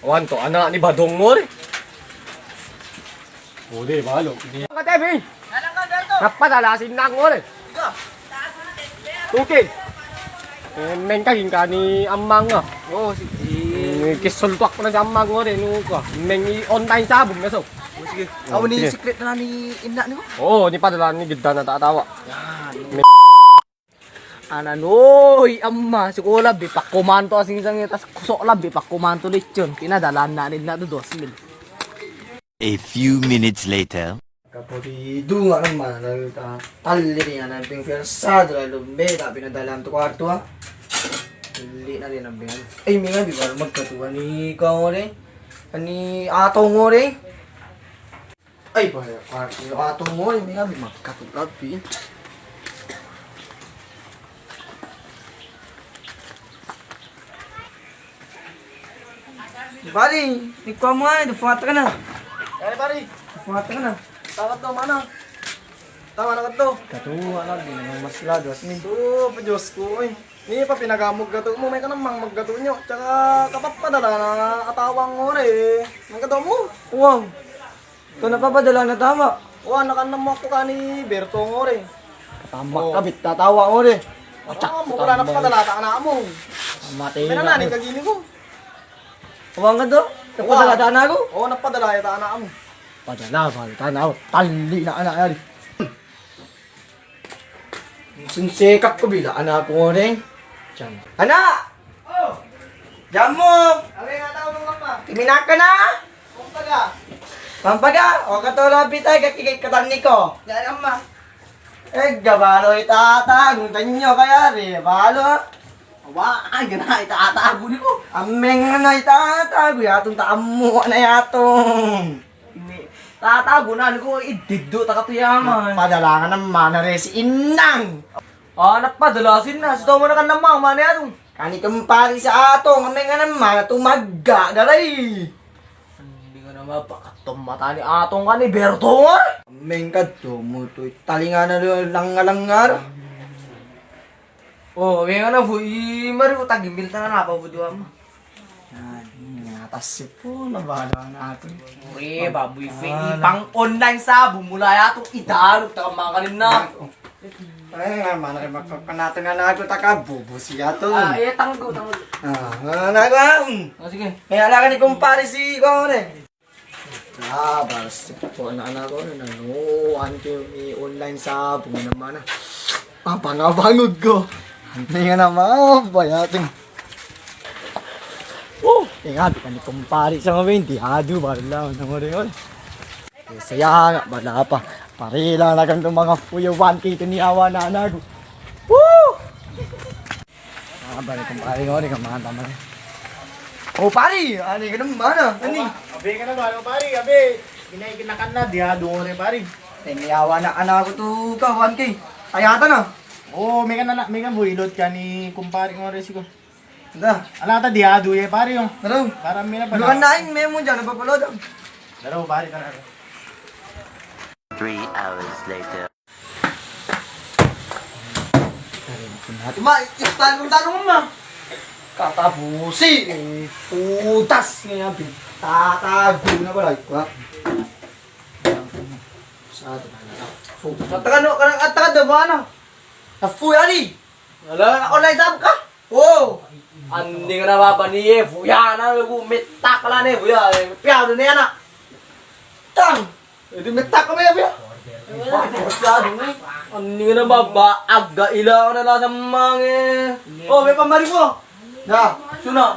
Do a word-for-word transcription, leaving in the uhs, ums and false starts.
Wanto anak ni Badong, ore. Ore, balo. Katabi. Napadala si Inang, ore. Oke. Eh, meng ka gingka ni amang, ah. O, sige. Eh, kisultuak na si amang, ore, nu ka. Meng i online sabung, ya, so. O, sige. Aw, ni sige. Secret na ni Inang ni ko. O, ni padala ni gedda na tatawa. Yan. Anan, oy, ama, sikola bi pakomanto asing-asing, tas kusok la bi pakomanto lechon. Pinadalan na ni na tu dos mil. A few minutes later. Kapoti du nga naman, ta-, tali ni nga na ping fiarsad, lalu be, ta pinadalan tu kuwarto, ah. Tali na ni na ping. Ay, mi nga bi baru magkatuwa ni ka, ore. Ani Atong, ore. Ay, ba, ya, kuwarto ni Atong, ore, mi nga bi magkatuwa bi. Pari, ikuwa mo nga, di fuwat ka na. Pari, pari. Di fuwat ka na. Tama to, mana? Tama na to. Katuwa na, di na mas ladas ni. So, pajos ko, oy. Ni pa pinagamog gato mo, meka na mang maggato nyo. Tsaka kapapadala na atawang, ore. Maggato mo. Wow. Ito na papadala na tama. O, anak, anak mo ako kani Bertong, ore. Tama ka bit tatawa, ore. Atsak, o, mo pala tama. Napadala ta anak mo. Mati na. Mena na ni kagini ko. Awa nga to. Napadala ta anak ko. O, napadala ta anak mo. Padala, padala ta anak ko. Tali na anak ari. Sunsekap ko bila anak ko, ore. Anak! O! Jamu! Awe, nga tao mo apa? Timinaka na? Pampaga. Pampaga? O, katoro bitay, kakikit katan ni ko. Nga ama. E, ga balo i tata, guntan nyo kaya ri, balo. Awa, ay, gana i tata, guni ko. Ameng na i tata, gu yatong ta amo na yatong. Ini, tata, guna ni ko, ididdo ta katu yaman. Padala nga naman, are si Inang. A, napadala si Inang, si tomo na kan naman, mana yatong. Kani kumpari si Atong, ameng nga naman, tumagga, garay. Hindi nga naman, pakatom mata ni Atong kani Bertong, a? Ameng ka, tomo to, talinga na langalangar. O, ameng nga na, bu, i, mari ko tagimbil tanan apa, bu, dua ma. Ay, nga, tas si po, nabala na ato. Ore, baboy fe, pang-online sa, bumula ya to, idalog, taka makanin na. Ay, nga, mana rin magkakanatan nga na ako, taka bubusi ya to. A, e, tanggo, tanggo. A, nga, nga, nga, nga. O, sige. Kaya ala ka ni kumpari si, ko, ne. A, basta po na, na ko, na, no, anti mi online sa, bumuna mana. Abang-abangod ko. Anti nga na, ma, bayating. O, ingat, kani kumpari sa mga benti, adu, barla, na mo rin, ore. Saya nga, bala pa. Pari la na kan mga fuyo, one K, tiniawa na, na ko. Woo! A, bali kumpari ko, di ka mata man. O, pari, ani ka naman, a, ani? Abi ka na ba, pari, abi. Inay kinakan na, diya doon rin, pari. Tiniawa na anak ko tu ka, one K. Ayata na. O, meka na, meka bu ilot kani kumpari ko rin siko. Da. Ala ta diya doon ye, pari, o. Taro. Para mi na pa. Lukan na ing, memo dyan, napapalodang. Taro, pari, taro. Three hours later. Ma, istan ko tanong ma. Katabusi, e, putas nga yan, pin. Tatago na pala, ikuwa. Sa ato na, fu. Katakan, no, katakan, da ba na? Nafu, yari. Ala, online sabung ka? O. Anni nga na ba ba ni, e, fuya na, bu, metak la ne, fuya, e, piya, ne, ana. Tang. Edi metak ka ba ya, ba ya? Anni nga na ba ba, aga ila na la samang, e. O, be pa mari ko. Da. Suna.